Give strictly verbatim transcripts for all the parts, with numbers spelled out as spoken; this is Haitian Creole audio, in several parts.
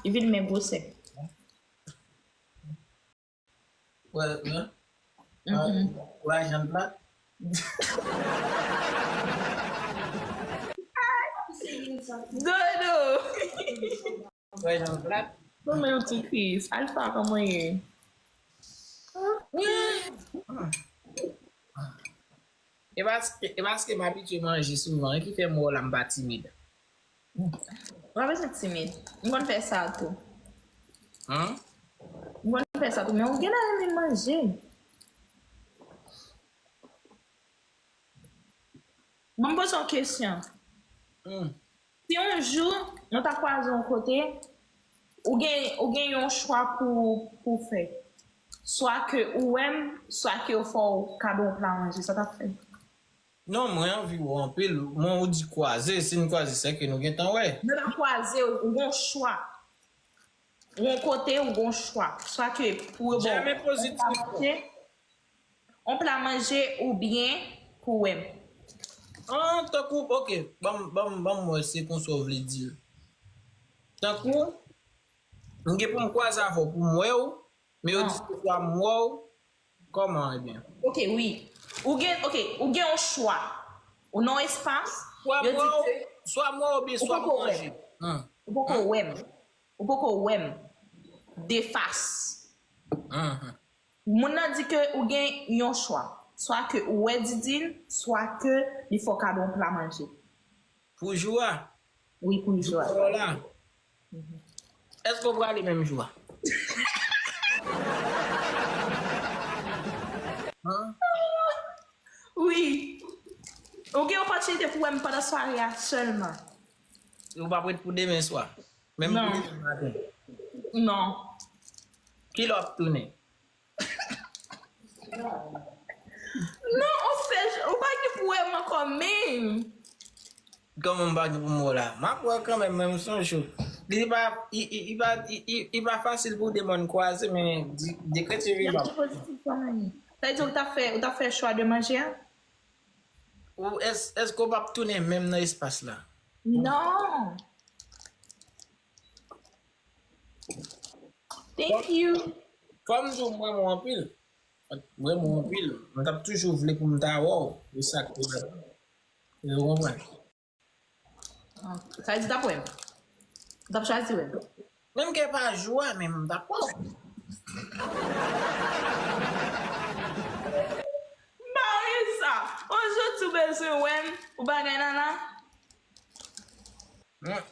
li vin men gwosè. Wè, wè. Mhm. Wè, jan plat. Dodo! Wè, jan plat. Mwen menm yon ti kris. Alfa, kòman ye? E paske, e paske m abitye manje souvan, e ki fè m wè w la m pa timid. Ou pa bezwen timid. M konn fè sa tou. Hein? M konn fè sa tou, men ou genlè renmen manje. Ban m poze w kesyon. Hmm. Si yon jou, nou ta kwaze yon kote, ou gen, ou gen yon chwa pou, pou fè. Swa ke ou wè m, swa ke yo fè w kado yon pla manje, sa w t ap fè? Non, mwen anvi wè w anpil. Mwen ou di kwaze, si n kwaze, se ke nou gentan wè. Nou ta kwaze, ou gen yon chwa. Yon kote, ou gen yon chwa. Swa ke pou yo ba w yon pla manje, yon pla manje oubyen pou w wè m. Ah, tankou, ok, ban m, ban m, ban m wè se konsa w vle di l. Tankou, m gen pou m kwaze avè w pou m wè w, men yo di se swa m wè w, kòman, ebyen? Ok, wi. Ou gen, ok, ou gen yon chwa. Ou nan yon espas, Swa yo m di wè w, ke swa m wè w oubyen ou swa m poko wè manje. m. Ou poko wè m. Ou poko wè m. De fas. Mhm. Moun nan di ke ou gen yon chwa. Swa ke ou wè Didine, swa ke li fè w kado yon pla manje. Pou jou a, Wi, pou jou a. Pou jou la. Èske w prale menm jou a? Hein? Wi. Ou gen opòtinite pou wè m pandan sware a sèlman. Ou p ap ret pou demen swa? Menm pou Non. demen maten? Non. Kilè w ap tounen? Non, ou fè, ou pa gen pou wè m ankò menm. Kòman m pa gen pou m wè w la? M ap wè w kanmenm, men m sonje w. Li pa, li, li, li pa, li, li, li pa fasil pou de moun kwaze, men di, de kretye Yon vivan. ti pozitif kanmenm. Sa vle di ou t ap fè, ou t ap fè chwa de manje a? Ou, èske, èske w p ap tounen menm nan espas la? Non. Thank you. Fò m di w, m renmen w anpil. M renmen w anpil. M t ap toujou vle pou m ta wè w. E sa k te la. Ou konprann? Ah, sa vle di w t ap wè m. Ou t ap chwazi wè m. Menm ke pa jou a, men m t ap wè w. M pa wè sa. On jou tou bezwen wè m. Ou bagay nan la. Hmm.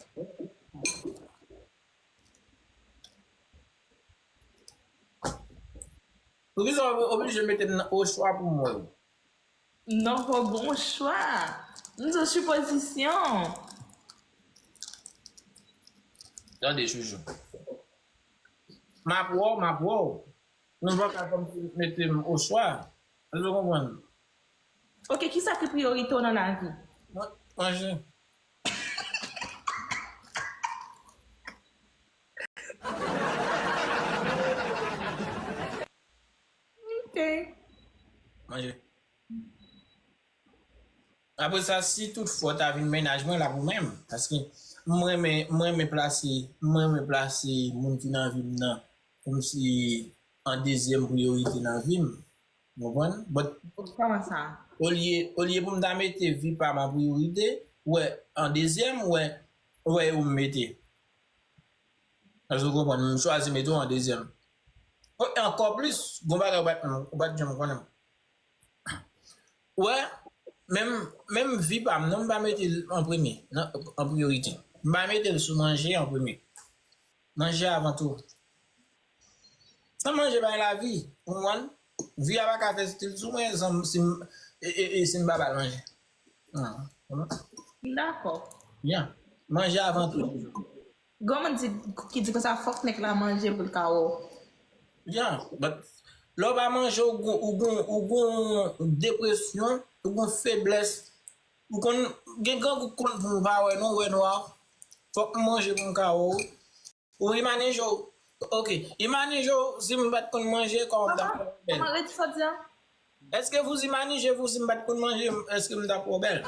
Poukisa w oblije mete m nan o chwa pou m wè w? Non, fò gon chwa. M di w sipozisyon. Tande, Joujou. M ap wè w, m ap wè w. Nou pa ka kòmsi mete m o chwa. Èske w konprann? Ok, kisa ki priyorite w nan lavi? Mwen, manje. Ok. Manje. Apre sa, si tout fwa w ta vin mennaj mwen, l ap ou menm. Paske m renmen, m renmen plase, m renmen plase moun ki nan vi m nan kòmsi an dezyèm priyorite nan vi m. Ou konprann? But Kòman sa? Olye, olye pou m ta mete vi pa m an priyorite, wè, an dezyèm, wè, wè ou m mete. Èske w konprann? M chwazi mete w an dezyèm. E ankò plis, gon bagay ou pa t, ou pa t janm konnen. Wè, menm, menm vi pa m, non, m pa mete l an premye, nan, an priyorite. M pa mete l sou manje an premye. Manje avan tou. San manje pa gen lavi, ou konprann? Vi a pa ka fè stil sou mwen, san, si m, e, e, e, si m pa ba l manje. Ah, konprann? Dakò. Byen. Manje avan tou. Gon moun di, ki di konsa, fòk nèg la manje pou l ka wè w. Yeah, but lè w pa manje, ou gon, ou gon, ou gon depresyon, ou gon feblès, ou konn gen grangou k konn pou m pa wè non, wè nwa. Fòk m manje pou m ka wè w. Ou imanije w, ok, imanije w si m pa t konn manje, kòman m t ap fè bèl? Kòman, redi sa w di a? Est-ce que vous imaginez, vous, si m pa t konn manje, est-ce que m t ap wè w bèl?